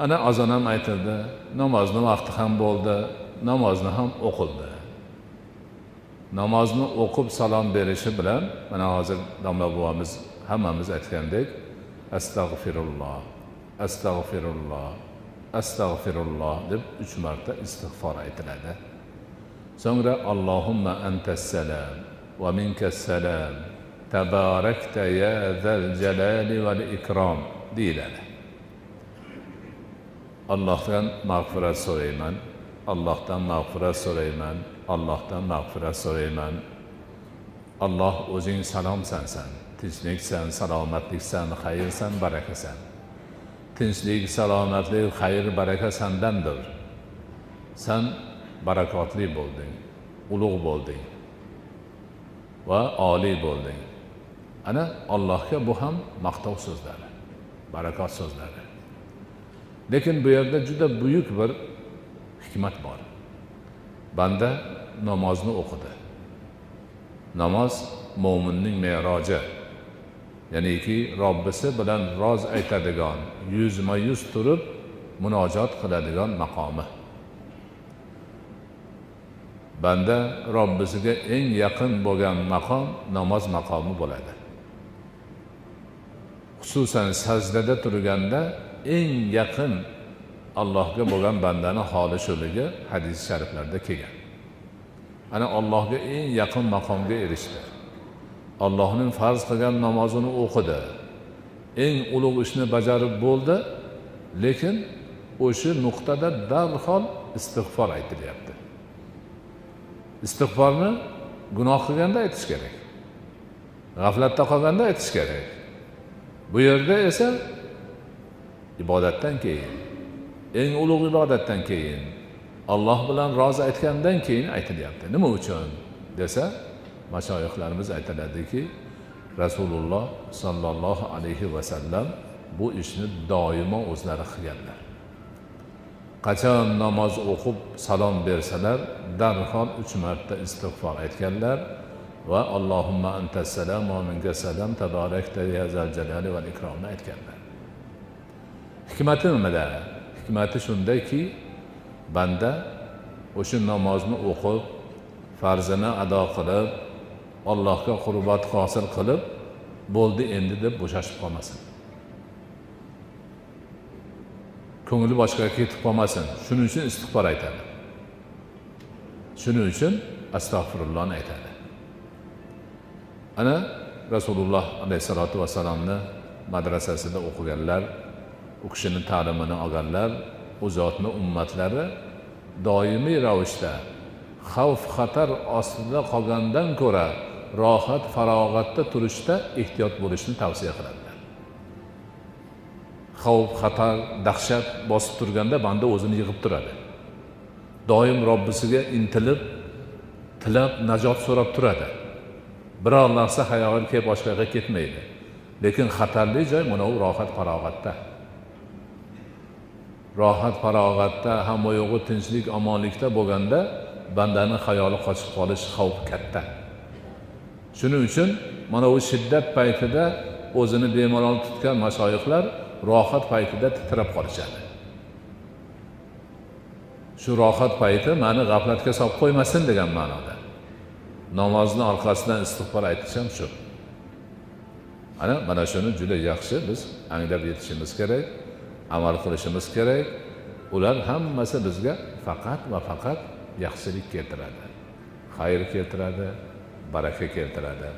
Ana azon ham aytildi, namozni vaqti ham bo'ldi, namozni ham o'qildi. Namozni o'qib salom berishi bilan mana hozir domla bobomiz hammamiz aytgandek astag'firulloh, astag'firulloh, astag'firulloh deb 3 marta istig'for aytiladi. So'ngra Allohumma antas-salam va minkas-salam tabarakta ya zal jalali val ikrom deyiladi. Allohdan mag'firat so'rayman, Allohdan mag'firat so'rayman, Allohdan mag'firat so'rayman. Alloh o'zing salomsan san, tinchliksan, salomatliksan, xayrsan, barakasan. Tinchlik, salomatlik, xayr, baraka sandandir. San barakotli bo'lding, ulug' bo'lding va oliy bo'lding. Ana Allohga bu ham maqtov so'zlari, barakot so'zlari. Lekin bu yerda juda buyuk bir hikmat bor. Banda namozni o'qidi. Namoz mo'minning me'roji, ya'niki Robbisi bilan roz aytadigan, yuzma-yuz turib munojot qiladigan maqomi. Banda Robbisiga eng yaqin bo'lgan maqom namoz maqomi bo'ladi. Xususan sajdada turganda eng yaqin Allohga bo'lgan bandani holi shuligi hadis shariflarda kelgan. Ana Allohga eng yaqin maqomga erishdi. Allohning farz qilgan namozini o'qidi. Eng ulug' ishni bajarib bo'ldi, lekin o'sha nuqtada darhol istig'for aytilyapti. Istig'forni gunoh qilganda aytish kerak. G'aflatda qolganda aytish kerak. Bu yerda esa ibodatdan keyin, eng ulug' ibodatdan keyin, Alloh bilan rozi aytgandan keyin aytilyapti. Nima uchun desa, mashoyixlarimiz aytiladiki, Rasululloh sallallohu alayhi va sallam bu ishni doimo o'zlari qilganlar. Qachon namoz o'qib salom bersalar, darhol 3 marta istig'for aytganlar va Allohumma antas-salam va minkas-salam tabarakta ya zal jalali val ikromni aytganlar. Hikmati nimada? Hikmati shundaki, banda o'sha namozni o'qib, farzini ado qilib, Allohga qurbat hosil qilib, bo'ldi endi deb bo'shashib qolmasin. Ko'ngli boshqaga ketib qolmasin. Shuning uchun istig'for aytadi. Shuning uchun astag'firullohni aytadi. Ana Rasululloh alayhisolatu vasallamni madrasasida o'qiganlar, u kishining ta'limini olganlar, u zotni ummatlari doimiy ravishda xavf xatar ostida qolgandan ko'ra rohat farog'atda turishda ehtiyot bo'lishni tavsiya qiladilar. Xavf xatar, dahshat bosib turganda banda o'zini yig'ib turadi. Doim Robbisiga intilib, tilab najot so'rab turadi. Biror narsa xayoliga kelib boshqaga ketmaydi. Lekin xatarli joy mana u rohat farog'atda. Rohat farog'atda, hamma yo'g'i tinchlik, omonlikda bo'lganda bandaning xayoli qochib qolish xavfi katta. Shuning uchun mana u shiddat paytida o'zini bemalol tutgan mashoyixlar rohat paytida titrab qolishadi. Shu rohat payti meni g'aflatga solib qo'ymasin degan ma'noda. Namozni orqasidan istig'for aytish ham shu. Ana mana shuni juda yaxshi biz anglab yetishimiz kerak, amal qilishimiz kerak. Ular hammasi bizga faqat va faqat yaxshilik keltiradi, xayr keltiradi, baraka keltiradi.